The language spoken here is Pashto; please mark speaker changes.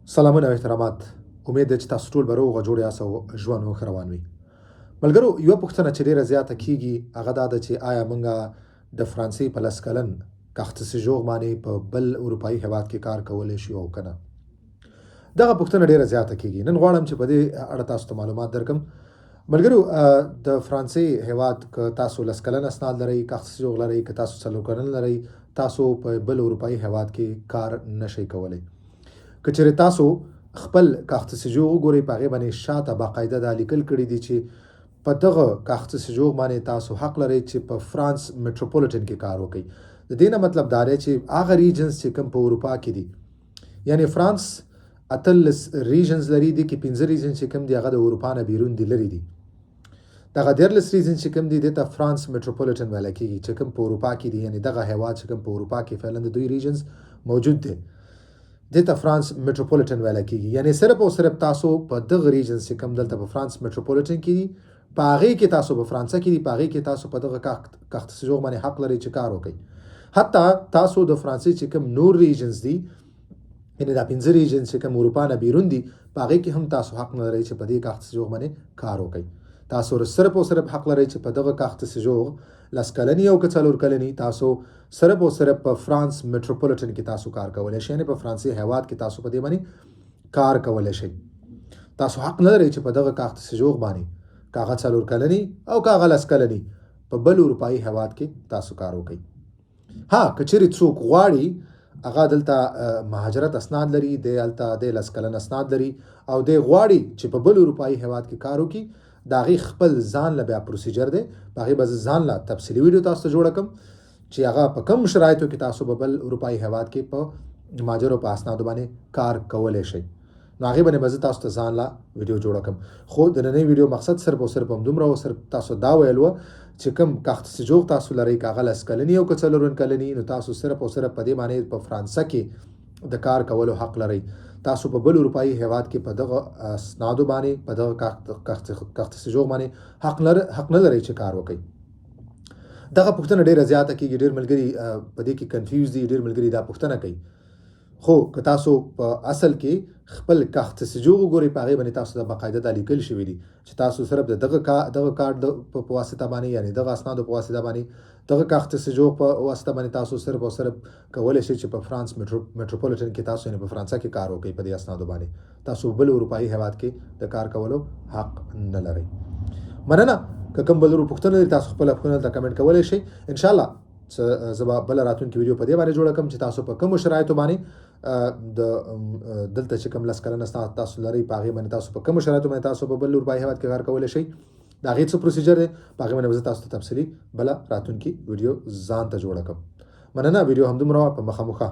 Speaker 1: سلامونه او احترامات. امید دی چې تاسو ټول به روغ جوړ یاست او ژوند مو ښه روان وي. ملګرو، یوه پوښتنه چې ډیره زیاته کیږي هغه دا ده چې آیا مونږ د فرانسې په لس کلن کاخت سیژوغ باندې په بل اروپایي هیواد کې کار کولی شو او کنه؟ دغه پوښتنه ډیره زیاته کیږي. نن غواړم چې په دې اړه تاسو ته معلومات درکم. ملګرو، د فرانسې هیواد که تاسو لس کلن اسناد لرئ، کاخت سیژوغ لرئ، که تاسو څلور کلن لرئ، تاسو په بل اروپایي هیواد کې کار نشئ کولی. که چېرې تاسو خپل کاخت سیژوغ وګورئ، په هغې باندې شاته باقاعده دا لیکل کړي دي چې په دغه کاخت سیژوغ باندې تاسو حق لرئ چې په فرانس میټروپولیټن کې کار وکړئ. د دې نه مطلب دا دی چې هغه regions چې کوم په اروپا کې دي، یعنی فرانس 18 regions لري، دي کې 5 regions چې کوم دي هغه د اروپا نه بیرون دي، لري دي. دغه 13 region چې کوم دي دته فرانس میټروپولیټن ویل کېږي چې کوم په اروپا کې دي، یعنی دغه هیواد چې کوم په اروپا کې فعلا د دوی regions موجود دي دته فرانس میټروپولیټن ویل کېږي. یعنی صرف او صرف تاسو په دغه regions چې کوم دلته په فرانس میټروپولیټن کې دي، په هغې کې تاسو په فرانسه کې دي، په هغې کې تاسو په دغه carte séjour باندې حق لرئ چې کار وکړئ. حتی تاسو د فرانسې چې کوم نور regions دي، یعنی دا 5 regions چې کوم اروپا نه بیرون دي، په هغې کې هم تاسو حق نه لرئ چې په دې carte séjour باندې کار وکړئ. تاسو صرف او صرف حق لرئ چې په دغه carte séjour لس کلنی او که څلور کلنی تاسو صرف او صرف په فرانس میټروپولیټن کې تاسو کار کولی شئ، یعنی په فرانسې هیواد کې تاسو په دې باندې کار کولی شئ. تاسو حق نه لرئ چې په دغه carte séjour باندې که هغه څلور کلنی او که هغه لس کلنی په بل اروپایي هیواد کې تاسو کار وکړئ. ها، که چېرې څوک غواړي هغه دلته مهاجرت اسناد لري، دی هلته دی لس کلن اسناد لري او دی غواړي چې په بل اروپایي هیواد کې کار وکړي، د هغې خپل ځان له بیا procedure دی، په هغې به زه ځان له تفصیلي ویډیو تاسو ته جوړه کړم چې هغه په کوم شرایطو کې تاسو په بل اروپایي هیواد کې په مهاجرو په اسنادو باندې کار کولی شئ. نو هغې باندې به زه تاسو ته ځان له ویډیو جوړه کړم. خو د ننۍ ویډیو مقصد صرف او صرف همدومره و، صرف تاسو دا ویل و چې کوم carte séjour تاسو لرئ، که هغه لس کلني او که څلور کلني، نو تاسو صرف او صرف په دې باندې په فرانسه کې د کار کولو حق لرئ. تاسو په بل اروپایي هیواد کې په دغه اسنادو باندې په دغه carte séjour باندې حق نه لرئ چې کار وکړئ. دغه پوښتنه ډیره زیاته کیږي، ډیر ملګري په دې کې confuse دي، ډیر ملګري دا پوښتنه کوي. خو که تاسو په اصل کې خپل carte séjour وګورئ، په هغې باندې تاسو د باقاعده دا لیکل شوي دي چې تاسو صرف د دغه دغه کارت په واسطه باندې، یعنی دغه اسنادو په واسطه باندې، دغه carte séjour په واسطه باندې تاسو صرف او صرف کولی شئ چې په فرانس میټروپولیټن کې تاسو، یعنی په فرانسه کې کار وکړئ. په دې اسنادو باندې تاسو بل اروپایي هیواد کې د کار کولو حق نه لرئ. مننه. که کوم بل ورور پوښتنه لري، تاسو خپله پوښتنه دلته کمنټ کولی شئ. ان شاء الله زه به بله راتلونکې ویډیو په دې باندې جوړه کړم چې تاسو په کومو شرایطو باندې د دلته چې کوم لس کلن اسناد تاسو لرئ، په هغې باندې تاسو په کومو شرایطو باندې تاسو په بل اروپایي هیواد کې کار کولی شئ، د هغې څه procedure دی، په هغې باندې به زه تاسو ته تفصیلي بله راتلونکې ویډیو ځان ته جوړه کړم. مننه، ویډیو همدومره وه. په مخه مو ښه.